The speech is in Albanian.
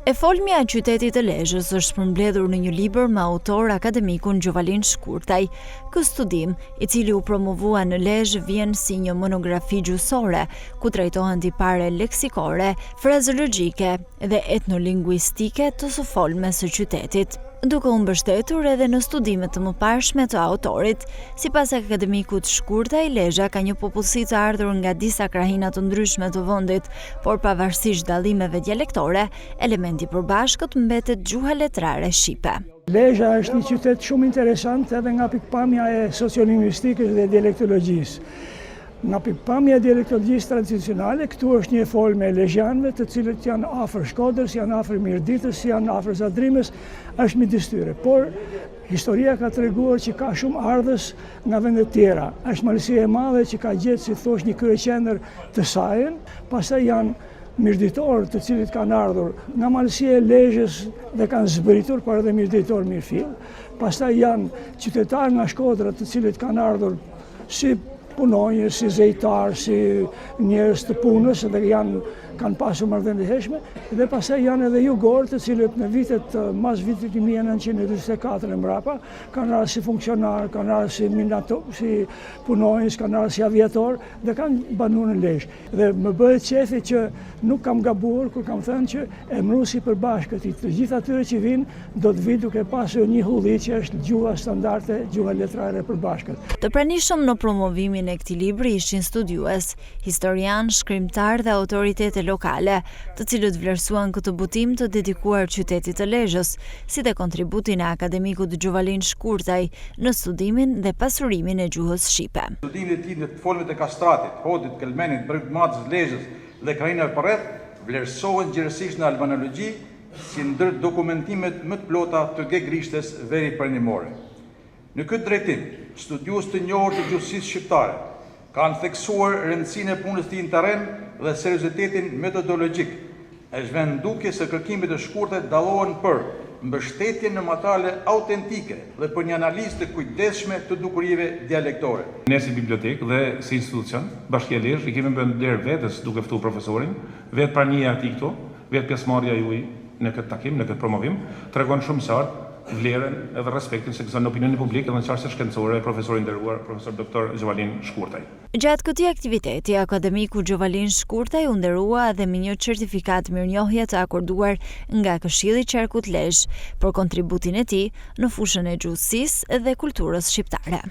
E folmja e qytetit të Lezhës është përmbledhur në një libër me autor akademikun Gjovalin Shkurtaj. Ky studim, i cili u promovua në Lezhë, vjen si një monografi gjuhësore, ku trajtohen tipare leksikore, frazeologjike dhe etnolinguistike të së folmes së qytetit, duke u mbështetur edhe në studime të mëparshme të autorit. Sipas akademikut Shkurtaj, Lezha ka një popullsi të ardhur nga disa krahina të ndryshme të vendit, Por pavarësisht dallimeve dialektore, elementi i përbashkët mbetet gjuha letrare shqipe. Lezha është një qytet shumë interesant edhe nga pikëpamja e sociolinguistikës dhe dialektologjisë. Nga pikëpamja e dialektologjisë tradicionale, këtu është një e folme e lezhjanëve, të cilët janë afër Shkodrës, janë afër Mirditës, janë afër Zadrimës, është midis tyre. Por historia ka treguar që ka shumë ardhës nga vende të tjera. Është Malësia e Madhe që ka gjetë, si thosh, një kryeqendër të sajën, pastaj janë mirditorë të cilët kanë ardhur nga Malësia e Lezhës dhe kanë zbritur, por edhe mirditorë mirëfilli. Pastaj janë qytetarë nga Shkodra të cilët kanë ardhur si punonjës, si zejtarë, si njerëz të punës dhe janë kanë pasur marrëdhënie të hershme dhe pastaj janë edhe jugorë të cilët në vitet mas vitit 1944 e mbrapa kanë ardhur si funksionarë, kanë ardhur si minato, si punonjës, kanë ardhur si aviatorë dhe kanë banuar në Lezhë. Dhe më bëhet qefi që nuk kam gabuar kur kam thënë që emëruesi i përbashkët i të gjithë atyre që vijnë do të vijë duke pasur një hulli që është gjuha standarde, gjuha letrare e përbashkët. Të pranishëm në promovimin e këtij libri ishin studiues, historianë, shkrimtarë dhe autoritete lokale, të cilët vlerësuan këtë botim të dedikuar qytetit të Lezhës, si dhe kontributin e akademikut Gjovalin Shkurtaj në studimin dhe pasurimin e gjuhës shqipe. Studimet e tij në të folmet e Kastratit, Hotit, Kelmendit, Bregut të Matës, Lezhës dhe krahinave përreth, vlerësohen gjerësisht në albanologji si ndër dokumentimet më të plota të gegërishtes veriperëndimore. Në këtë drejtim, studiues të njohur të gjuhësisë shqiptare kanë theksuar rëndësinë e punës së tij në terren dhe seriozitetin metodologjik. Është vënë në dukje se kërkimet e Shkurtajt dallohen për mbështetjen në materiale autentike dhe për një analizë të kujdesshme të dukurive dialektore. Ne si bibliotekë dhe si institucion, Bashkia Lezhë, i kemi bërë nder vetes duke ftuar profesorin, vetë prania e tij këtu, Vetë pjesëmarrja juaj në këtë takim, në këtë promovim, tregon shumë qartë vlerën edhe respektin që gëzon në opinionin publik edhe në qarqet shkencore profesori i nderuar, profesor doktor Gjovalin Shkurtaj. Gjatë këtij aktiviteti, akademiku Gjovalin Shkurtaj u nderua edhe me një certifikatë mirënjohje të akorduar nga Këshilli i Qarkut Lezhë për kontributin e tij në fushën e gjuhësisë dhe kulturës shqiptare.